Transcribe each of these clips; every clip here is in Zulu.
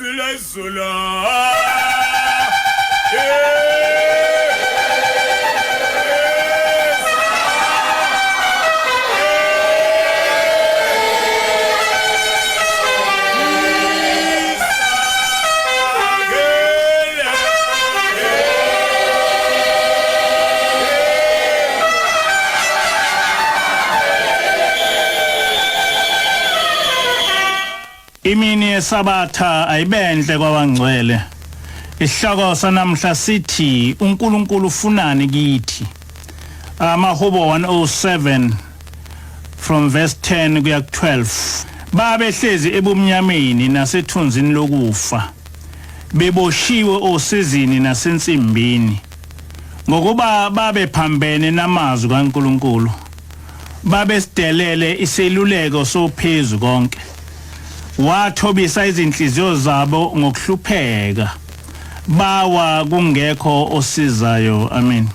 Zula zula. Imini yeSabatha ayibenhle kwabangcwele. Isihloko sanamhla sithi uNkulunkulu ufunani kithi. Amahubo 107 from verse 10 kuya ku-12. Babehlezi ebumnyameni nasethunzini lokufa, beboshiwe osizini nasensimbini, ngokuba babephambene namazwi kaNkulunkulu. Babesidelele iseluleko sophezu konke. Wathobisa izinhliziyo zabo ngokuhlupheka. Bawa kungekho osizayo. Amen.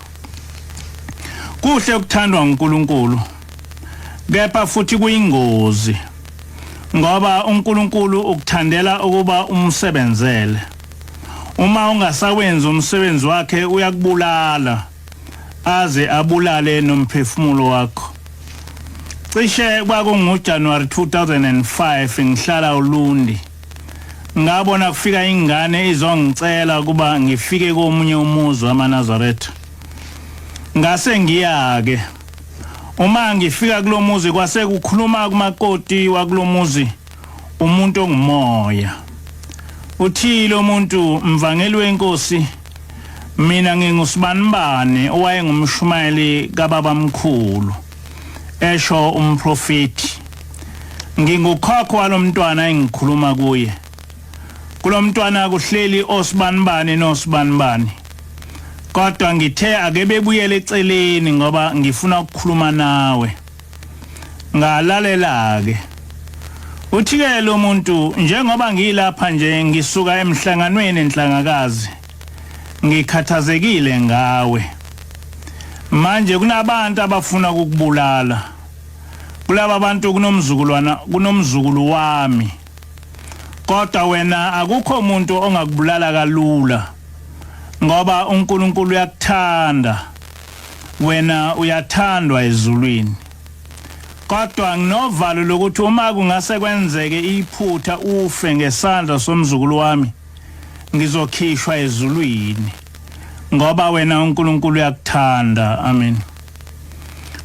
Kuhle ukuthandwa uNkulunkulu. Kepha futhi kuyingozi ngoba uNkulunkulu ukuthandela ukuba umsebenzele. Uma ungasawenzi umsebenzi wakhe uyakubulala. aze abulale nomphefumulo wakho. Cishe kwakunguJanuary 2005 ngihlala uLundi. Ngabona kufika ingane izongicela ukuba ngifike komunye umuzi wamaNazaretha. Ngase ngiyake. Uma ngifika kulomuzi kwase kukhuluma kumakoti wakulomuzi umuntu ongumoya. Uthile umuntu mvangeli wenkosi Mina ngingusibanibani owayengumshumayeli kababamkhulu, esho umprofethi. Ngingukhokho walomntwana engikhuluma kuye. Kulomntwana kuhleli osibanibani nosibanibani. Kodwa ngithe ake bebuyele eceleni ngoba ngifuna ukukhuluma nawe. Ngalalela-ke. Uthi-ke lo muntu njengoba ngilapha nje ngisuka emhlanganweni enhlangakazi ngikhathazekile ngawe. Manje kunabantu abafuna ukukubulala. Kulaba bantu kunomzukulwana kunomzukulu wami. Kodwa wena akukho muntu ongakubulala kalula ngoba uNkulunkulu uyakuthanda. Wena uyathandwa ezulwini. Kodwa nginovalo lokuthi uma kungase kwenzeke iphutha ufe ngesandla somzukulu wami ngizokhishwa ezulwini ngoba wena uNkulunkulu uyakuthanda. Amen.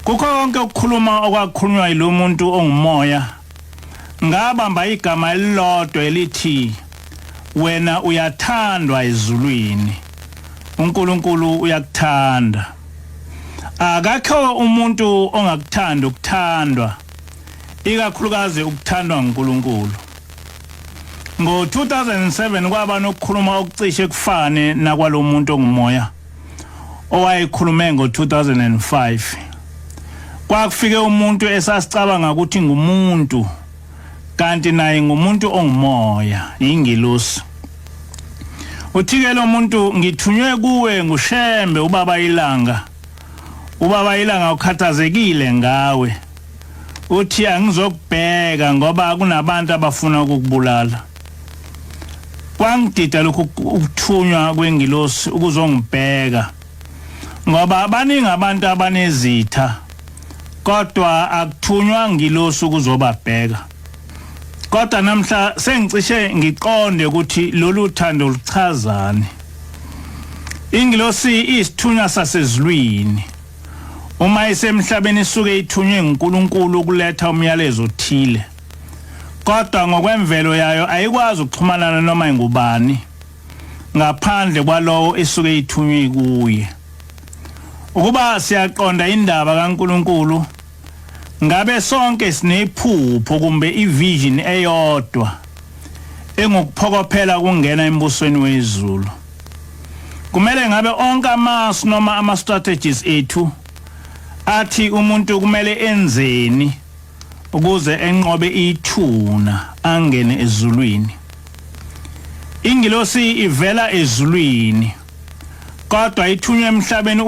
Kukho konke ukukhuluma okwakhulunywa yilo muntu ongumoya ngabamba igama elilodwa elithi wena uyathandwa ezulwini. uNkulunkulu uyakuthanda. Akakho umuntu ongakuthanda ukuthandwa, ikakhulukazi ukuthandwa nguNkulunkulu. Ngo-2007 kwaba nokukhuluma okucishe kufane nakwalomuntu ongumoya owayekhulume ngo-2005. Kwakufike umuntu esasicabanga ukuthi ngumuntu kanti naye ngumuntu ongumoya, yingilosi. Uthike lo muntu ngithunywe kuwe nguShembe ubaba ilanga. Ubaba ilanga ukhathazekile ngawe. Uthi angizokubheka ngoba kunabantu abafuna ukukubulala. Kwangidida lokhu ukuthunywa kwengilosi ukuzongibheka. Ngoba baningi abantu abanezitha kodwa akuthunywa ngilosi ukuzobabheka. Kodwa namhla sengicishe ngiqonde ukuthi lolu thando luchazani. Ingilosi isithunywa sasezulwini. Uma isemhlabeni isuke ithunywe nguNkulunkulu ukuletha umyalezo othile. Kodwa ngokwemvelo yayo ayikwazi ukuxhumana noma ingubani ngaphandle kwalowo isuke ithunywe kuye. Ukuba siyaqonda indaba kaNkulunkulu Ngabe sonke sinephupho kumbe ivision eyodwa engukuphokophela ukungena embusweni wezulu. Kumele ngabe onke amasu noma ama strategies ethu athi umuntu kumele enzeni ukuze enqobe ithuna angene ezulwini. Ingilosi ivela ezulwini. Kodwa ithunywe emhlabeni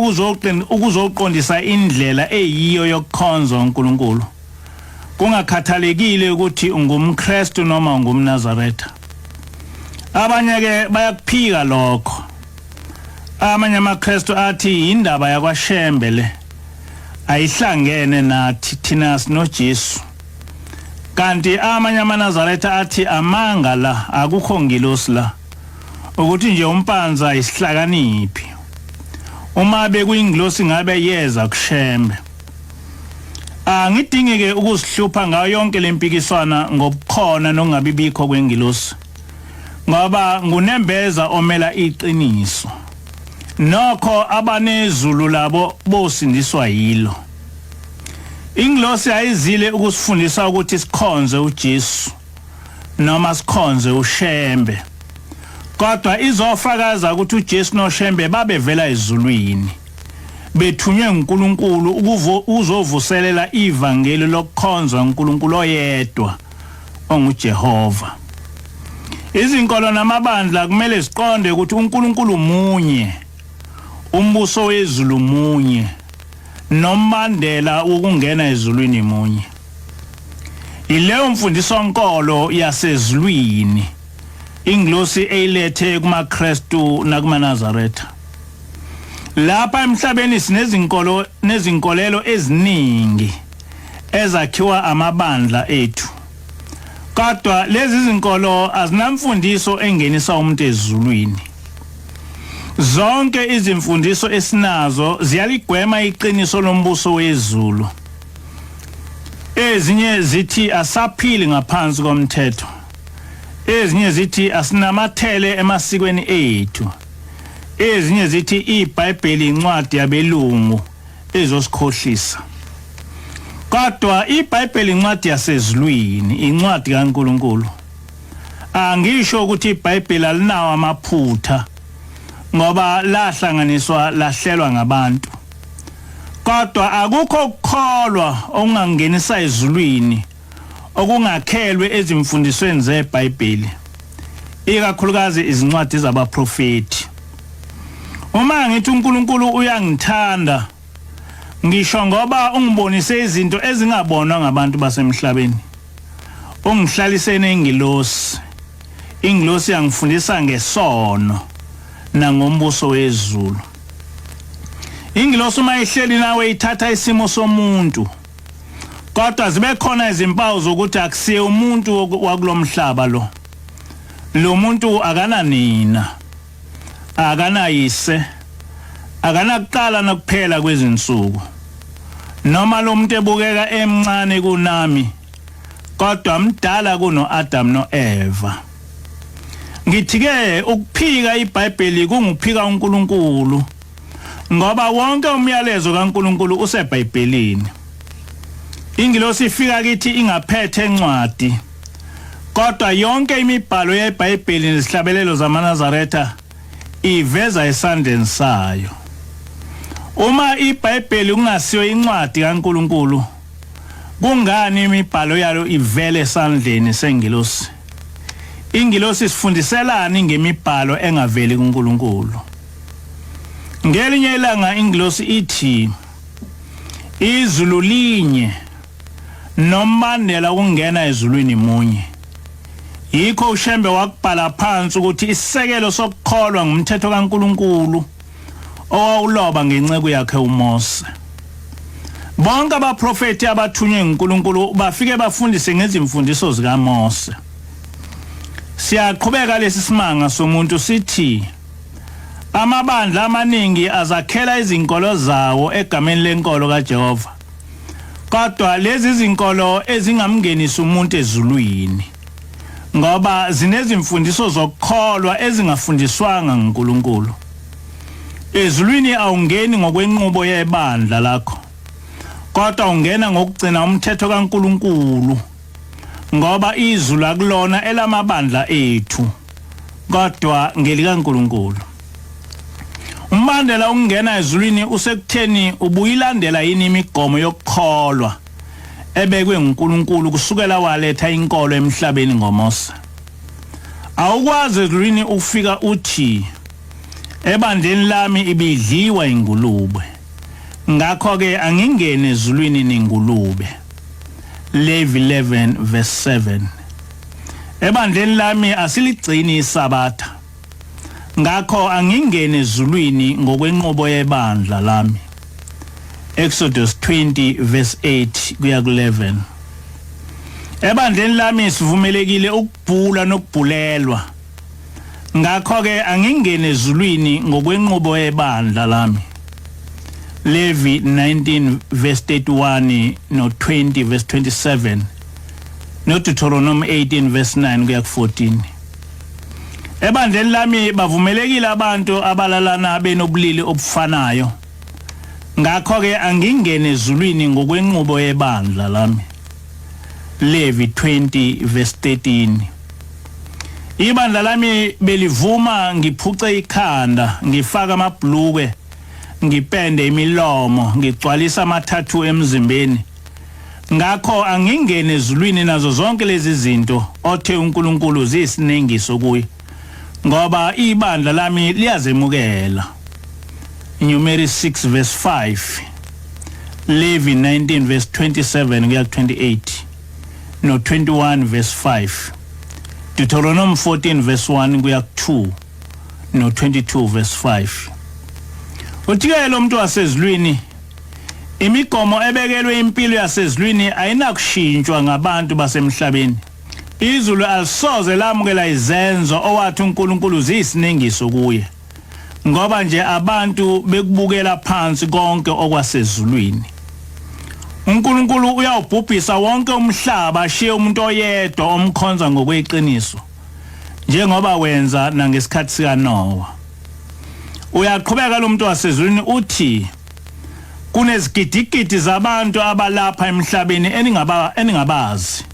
ukuzoqondisa indlela eyiyo yokukhonza uNkulunkulu, kungakhathalekile ukuthi ungumKristu noma ungumNazaretha. Abanye ke bayakuphika lokho. Amanye amaKristu athi indaba yakwaShembe le ayihlangene nathi thina sinoJesu. Kanti amanye amaNazaretha athi amanga la akukho ngilosi la. Ukuthi nje umpanza isihlakaniphi. Uma bekuyingilosi ngabe yeza kuShembe. Angidingi ke ukuzihlupha ngayo yonke lempikiswana ngobukhona nokungabibikho kwengilosi. Ngoba ngunembeza omela iqiniso. Nokho abanezulu labo bosindiswa yilo. Ingilosi ayizile ukusifundisa ukuthi sikhonze uJesu noma sikhonze uShembe. Kodwa izofakaza ukuthi uJesu noShembe babevela ezulwini. Bethunywe uNkulunkulu ukuzovuselela ivangeli lokukhonza uNkulunkulu oyedwa onguJehova. Izinkolo namabandla kumele ziqonde ukuthi uNkulunkulu munye, umbuso wezulu munye, nombandela wokungena ezulwini munye. Yileyo mfundiso nkolo yasezulwini ingilosi eyilethe kumaKristu nakumaNazaretha. Lapha emhlabeni sinezinkolo nezinkolelo eziningi ezakhiwa amabandla ethu. Kodwa lezi zinkolo azinamfundiso engenisa umuntu ezulwini. Zonke izimfundiso esinazo ziyaligwema iqiniso lombuso wezulu. Ezinye zithi asaphili ngaphansi komthetho. Ezinye zithi asinamathele emasikweni ethu. Ezinye zithi iBhayibheli incwadi yabelungu ezosikhohlisa. Kodwa iBhayibheli incwadi yasezulwini, incwadi kaNkuluNkulu. Angisho ukuthi iBhayibheli alinawo amaphutha ngoba lahlanganiswa lahlelwa ngabantu. Kodwa akukho ukukholwa okungangenisa ezulwini okungakhelwe ezimfundisweni zeBhayibheli, ikakhulukazi izincwadi zabaprofeti. Uma ngithi uNkulunkulu uyangithanda, ngisho ngoba ungibonise izinto ezingabonwa ngabantu basemhlabeni. Ungihlalise nengilosi. Ingilosi yangifundisa ngesono nangombuso wezulu. Ingilosi uma ihleli nawe ithatha isimo somuntu. Kodwa zibe khona izimpawu zokuthi akusiye umuntu wakulomhlaba lo. Lo muntu akananina. Akanayise. Akanakuqala nokuphela kwezinsuku. Noma lo muntu ebukeka emncane kunami, kodwa mdala kuno-Adam no-Eva. Ngithi ke ukuphika iBhayibheli kunguphika uNkulunkulu. Ngoba wonke umyalezo kaNkulunkulu useBhayibhelini. Ingilosi ifika kithi ingaphethe incwadi. Kodwa yonke imibhalo yeBhayibheli nezihlabelelo zamaNazaretha iveza esandleni sayo. Uma iBhayibheli kungasiyo incwadi kaNkulunkulu, kungani imibhalo yalo ivele esandleni sengilosi? Ingilosi isifundiselani ngemibhalo engaveli kuNkulunkulu? Ngelinye ilanga ingilosi ithi izulu linye nombandela ukungena ezulwini munye. Yikho uShembe wakubhala phansi ukuthi isisekelo sokukholwa ngumthetho kaNkulunkulu owawuloba ngenceku yakhe uMose. Bonke abaprofeti abathunywe nguNkulunkulu bafike bafundise ngezimfundiso zikaMose. Siyaqhubeka lesi simanga somuntu sithi amabandla amaningi azakhela izinkolo zawo egameni lenkolo kaJehova. Kodwa lezi zinkolo ezingamngenisi umuntu ezulwini ngoba zinezimfundiso zokukholwa ezingafundiswanga nguNkulunkulu. Ezulwini awungeni ngokwenqubo yebandla lakho, kodwa ungena ngokugcina umthetho kaNkulunkulu ngoba izulu akulona elamabandla ethu kodwa ngelikaNkulunkulu. Umbandela ukungena ezulwini usekutheni ubuyilandela yini imigomo yokukholwa ebekwe nguNkulunkulu kusukela waletha inkolo emhlabeni ngoMose. Awukwazi ezulwini ukufika uthi ebandleni lami ibidliwa ingulube ngakho ke angingeni ezulwini nengulube. Levi 11 verse 7. Ebandleni lami asiligcini iSabatha. Ngakho angingeni ezulwini ngokwenqubo yebandla lami. Exodus 20 verse 8 kuya ku-11. Ebandleni lami sivumelekile ukubhula nokubhulelwa. Ngakho-ke angingeni ezulwini ngokwenqubo yebandla lami. Levi 19 verse 31 no 20 verse 27 no Deuteronomy 18 verse 9 kuya ku-14. Ebandleni lami bavumelekile abantu abalalana benobulili obufanayo. Ngakho-ke angingeni ezulwini ngokwenqubo yebandla lami. Levi 20 verse 13. Ibandla lami belivuma ngiphuce ikhanda, ngifake amabhlukwe, ngipende imilomo, ngigcwalise amathathu emzimbeni. Ngakho angingeni ezulwini nazo zonke lezi zinto othe uNkulunkulu ziyisinengiso kuye, ngoba ibandla lami liyazemukela. Numeri 6 verse 5, Levi 19 verse 27 kuya 28 no 21 verse 5, Deuteronomy 14 verse 1 kuya 2 no 22 verse 5. Uthi-ke lo muntu wasezulwini, imigomo ebekelwe impilo yasezulwini ayinakushintshwa ngabantu basemhlabeni. Izulu alisoze lamukela izenzo owathi uNkulunkulu ziyisinengiso kuye, ngoba nje abantu bekubukela phansi konke okwasezulwini. uNkulunkulu uyawubhubhisa wonke umhlaba ashiye umuntu oyedwa omkhonza ngokweqiniso, njengoba wenza nangesikhathi sikaNowa. Uyaqhubeka lo muntu wasezulwini uthi kunezigidigidi zabantu abalapha emhlabeni eningaba eningabazi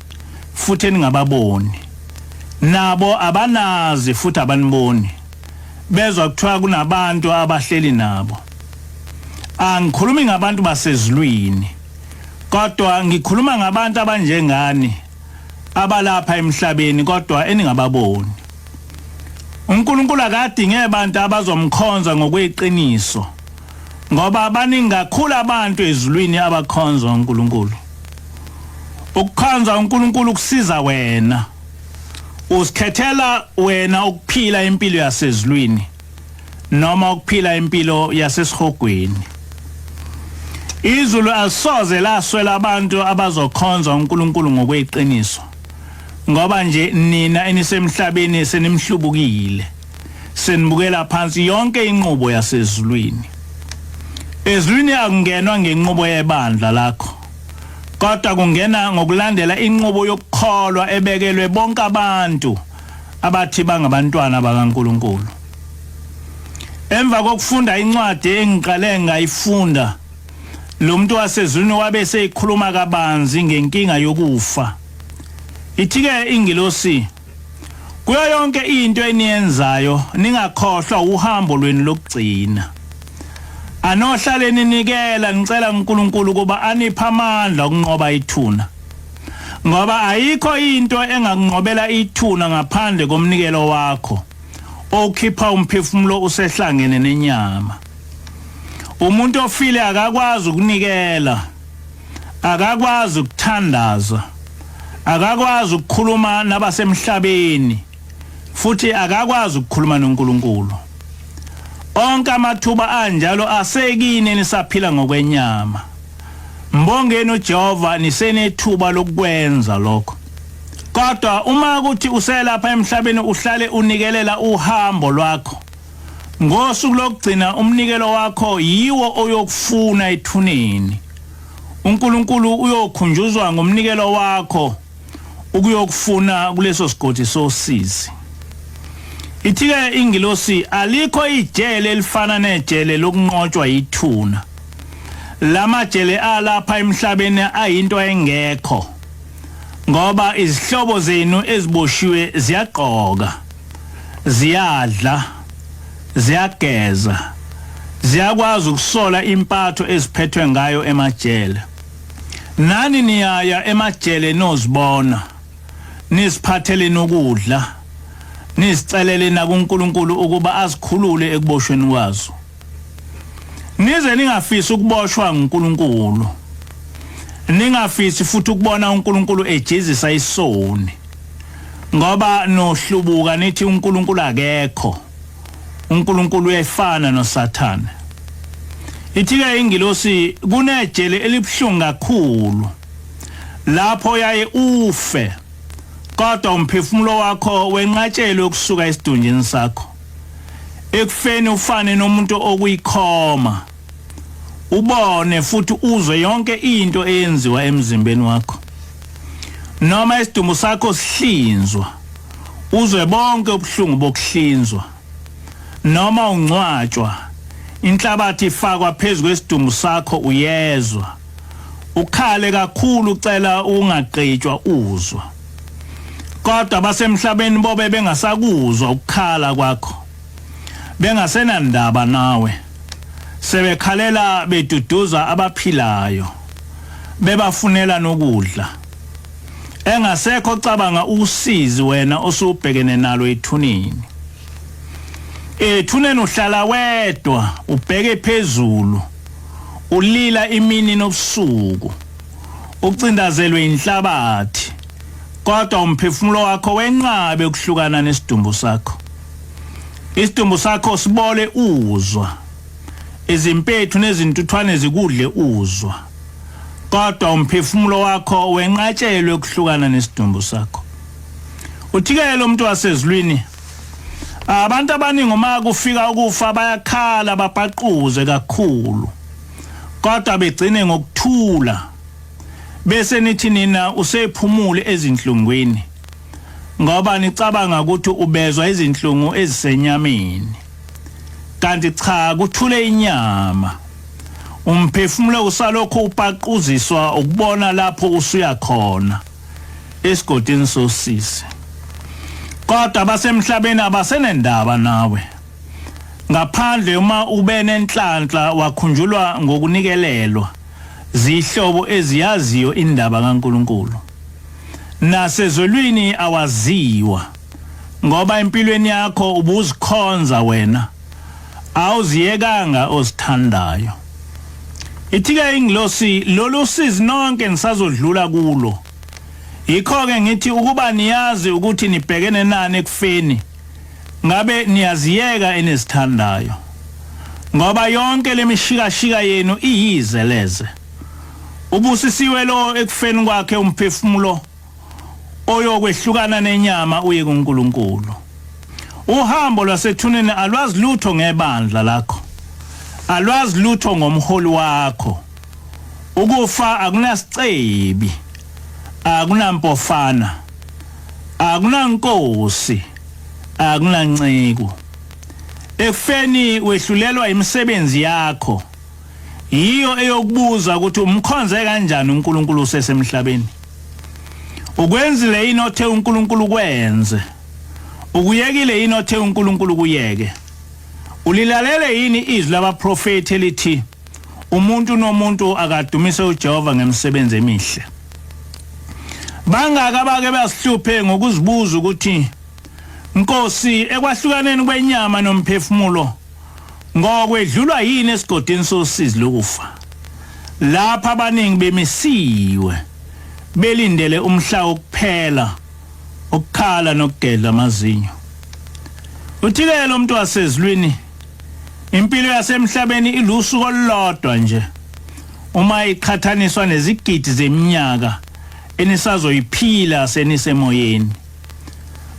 futhi eningababoni. Nabo abanazi futhi abaniboni. Bezwa kuthiwa kunabantu abahleli nabo. Angikhulumi ngabantu basezulwini, kodwa ngikhuluma ngabantu abanjengani abalapha emhlabeni kodwa eningababoni. uNkulunkulu akadinge abantu abazomkhonza ngokweqiniso, ngoba baningi kakhulu abantu ezulwini abakhonza uNkulunkulu. Ukukhonza uNkulunkulu kusiza wena. Uzikhethela wena ukuphila impilo yasezulwini noma ukuphila impilo yasesihogweni. Izulu alisoze laswela abantu abazokhonza uNkulunkulu ngokweqiniso, ngoba nje nina enisemhlabeni senimhlubukile, senibukela phansi yonke inqubo yasezulwini. Ezulwini akungenwa ngenqubo yebandla lakho, kodwa kungena ngokulandela inqubo yokukholwa ebekelwe bonke abantu abathi bangabantwana bakaNkulunkulu. Emva kokufunda incwadi engiqale ngayifunda, lo muntu wasezulwini wabe eseyikhuluma kabanzi ngenkinga yokufa. Ithi-ke ingilosi, kuyo yonke into eniyenzayo ningakhohlwa uhambo lwenu lokugcina. Anohlale ninikela nicela uNkulunkulu ukuba aniphe amandla okunqoba ithuna. Ngoba ayikho into engakunqobela ithuna ngaphandle komnikelo wakho owukhipha umphefumulo usehlangene nenyama. Umuntu ofile akakwazi ukunikela, akakwazi ukuthandaza, akakwazi ukukhuluma nabasemhlabeni, futhi akakwazi ukukhuluma noNkulunkulu. Onke amathuba anjalo asekini enisaphila ngokwenyama. Mbongeni uJehova nisenethuba lokukwenza lokho. Kodwa uma kuthi uselapha emhlabeni uhlale unikelela uhambo lwakho, ngosuku lokugcina umnikelo wakho yiwo oyokufuna ethuneni. uNkulunkulu uyokhunjuzwa ngomnikelo wakho ukuyokufuna kuleso sigodi sosizi. Ithi-ke ingilosi, alikho ijele elifana nejele lokunqotshwa yithuna. Lamajele alapha emhlabeni ayinto engekho, ngoba izihlobo zenu eziboshiwe ziyagqoka, ziyadla, ziyageza, ziyakwazi ukusola impatho eziphethwe ngayo emajele. Nani niyaya emajele nozibona, niziphathele nokudla, nizicelele nakuNkulunkulu ukuba azikhulule ekuboshweni kwazo. Nize ningafisi ukuboshwa nguNkulunkulu. Ningafisi futhi ukubona uNkulunkulu ejezisa isoni. Ngoba nohlubuka nithi uNkulunkulu akekho. uNkulunkulu uyefana noSathane. Ithi-ke ingilosi kunejele elibuhlungu kakhulu lapho yaye ufe kodwa umphefumulo wakho wenqatshelwe ukusuka esidunjini sakho. Ekufeni ufane nomuntu okuyikhoma. Ubone futhi uzwe yonke into eyenziwa emzimbeni wakho. Noma isidumbu sakho sihlinzwa, uzwe bonke ubuhlungu bokuhlinzwa. Noma ungcwatshwa, inhlabathi ifakwa phezu kwesidumbu sakho uyezwa. Ukhale kakhulu ucela ukungagqitshwa uzwa. Kodwa abasemhlabeni bobe bengasakuzwa ukukhala kwakho. Bengasenandaba nawe. Sebekhalela beduduza abaphilayo. Bebafunela nokudla. Engasekho cabanga usizi wena osubhekene nalo ethuneni. Ethuneni uhlala wedwa ubheke phezulu. Ulila imini nobusuku. Ucindazelwe inhlabathi. Kodwa umphefumulo wakho wenqabe ukuhlukana nesidumbu sakho. Isidumbu sakho sibole uzwa. Izimpethu nezintuthwane zikudle uzwa. Kodwa umphefumulo wakho wenqatshelwe ukuhlukana nesidumbu sakho. Uthikele lo muntu wasezulwini. Abantu abaningi uma kufika ukufa bayakhala bapaquze kakhulu. Kodwa begcine ngokuthula. Bese nithi nina usephumule ezinhlungwini. Ngoba nicabanga ukuthi ubezwa izinhlungu ezisenyameni. Kanti cha kuthule inyama. Umphefumulo usalokhu upaquziswa ukubona lapho usuya khona esigodini sosisi. Kodwa abasemhlabeni abasenendaba nawe. Ngaphandle uma ube nenhlanhla wakhunjulwa ngokunikelelwa zihlobo eziyaziyo indaba kaNkulunkulu. Nasezulwini awaziwa ngoba empilweni yakho ubuzikhonza wena awuziyekanga ozithandayo. Ithi-ke ingilosi lolu sizi nonke nisazodlula kulo. Yikho-ke ngithi ukuba niyazi ukuthi nibhekene nani ekufeni ngabe niyaziyeka enizithandayo. Ngoba yonke lemishikashika yenu iyize leze. Ubusisiwe lo ekufeni kwakhe umphefumulo oyokwehlukana nenyama uye kuNkulunkulu. Uhambo lwasethuneni alwazi lutho ngebandla lakho. Alwazi lutho ngomholi wakho. Ukufa akunasicebi. Akunampofana. Akunankosi. Akunanceku. Ekufeni wehlulelwa imisebenzi yakho. Yiyo eyokubuza ukuthi umkhonze kanjani uNkulunkulu usesemhlabeni. Ukwenzile yini othe uNkulunkulu kwenze? Ukuyekile yini othe uNkulunkulu kuyeke? Ulilalele yini izwi labaprofethi elithi umuntu nomuntu akadumise uJehova ngemisebenzi emihle? Bangaka abake basihluphe ngokuzibuza ukuthi Nkosi ekwahlukaneni kwenyama nomphefumulo ngokwedlulwa yini esigodini sosizi lokufa lapha abaningi bemisiwe belindele umhla wokuphela ukukhala nokugedla amazinyo. Uthike lo muntu wasezulwini impilo yasemhlabeni ilusuku olulodwa nje uma iqhathaniswa nezigidi zeminyaka enisazoyiphila senisemoyeni.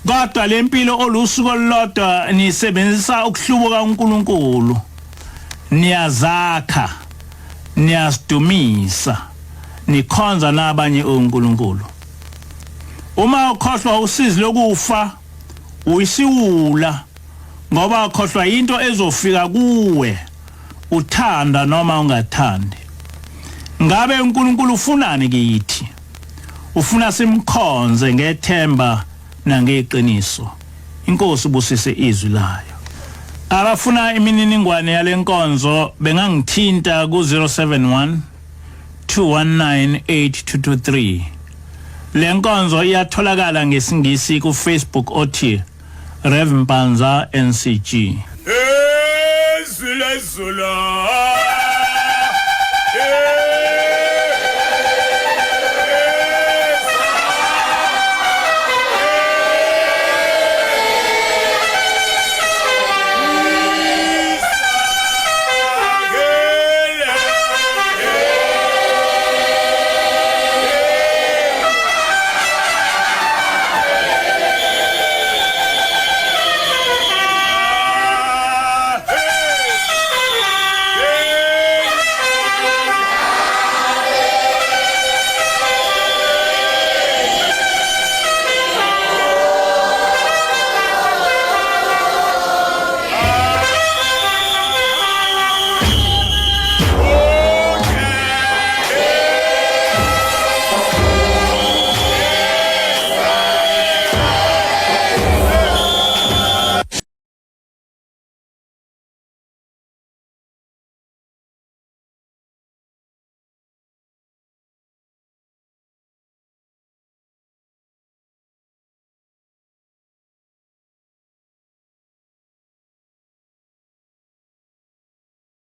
Kodwa lempilo olusuku olulodwa nisebenzisa ukuhlubuka uNkulunkulu. Niyazakha, niyasidumisa, nikhonza nabanye oNkulunkulu. Uma ukhohlwa usizi lokufa uyisiwula ngoba ukhohlwa into ezofika kuwe uthanda noma ungathandi. Ngabe uNkulunkulu ufunani kithi? Ufuna simkhonze ngethemba nangeqiniso. Inkosi ubusise izwi layo. Abafuna imininingwane yalenkonzo bengangithinta ku 071 219 8223. Le nkonzo iyatholakala ngesiNgisi ku Facebook othi Rev Mpanza NCG. Izwi lezulu.